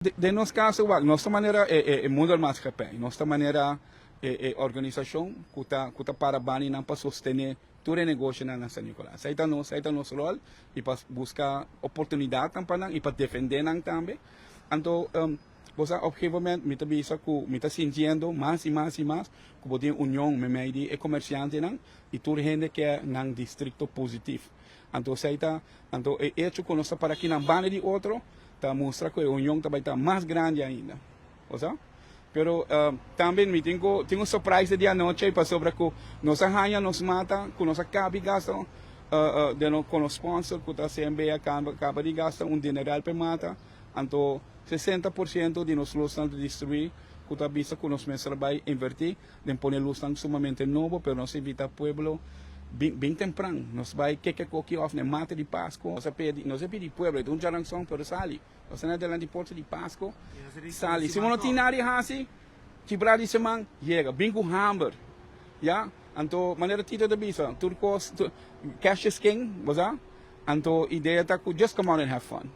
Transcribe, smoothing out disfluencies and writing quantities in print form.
Den nos kaso, wak, nos ta manera e moedermaatschappij, nos ta manera e organisashon ku ta para baninan pa sostené tur e negoshonan na San Nicolas. Esei ta nos ròl i pa buska oportunidat pa nan i pa defendé nan tambe. Anto, bo op een gegeven moment mi ta bisa ku mi ta sintiendo mas i mas i mas ku tin union meimei di e komersiantenan i tur hende ke nan distrikto positivo. Anto, esei ta, anto e hecho ku nos ta para aki na banda di otro, ta mustra ku e union tambe ta mas grandi ainda. Osea? Pero tambe mi tin un surprise di anochi pasobra ku nos a haña nos mata, ku nos a kaba di gasta di no, ku nos sponsor, ku ta CMB a kaba di gasta un dineral pa mata, anto 60% di nos lus ta destruí, ku ta bisa ku nos mester bai invertí, den pone lus sumamente nobo, pero nos invitá pueblo bin, bin tempran. Nos bai kick e off na mata di Pasco. Nos a pidi pueblo, un djaranson, pero sali. Nos ta dilanti porta di Pasco. Sali. Si no tin nada hasi, kibra di siman, yega. Bin ku hamber. Ja? Anto, manera Tito ta bisa, tur kos, cash is king, bo sa? Anto, idea ta ku just come out and have fun.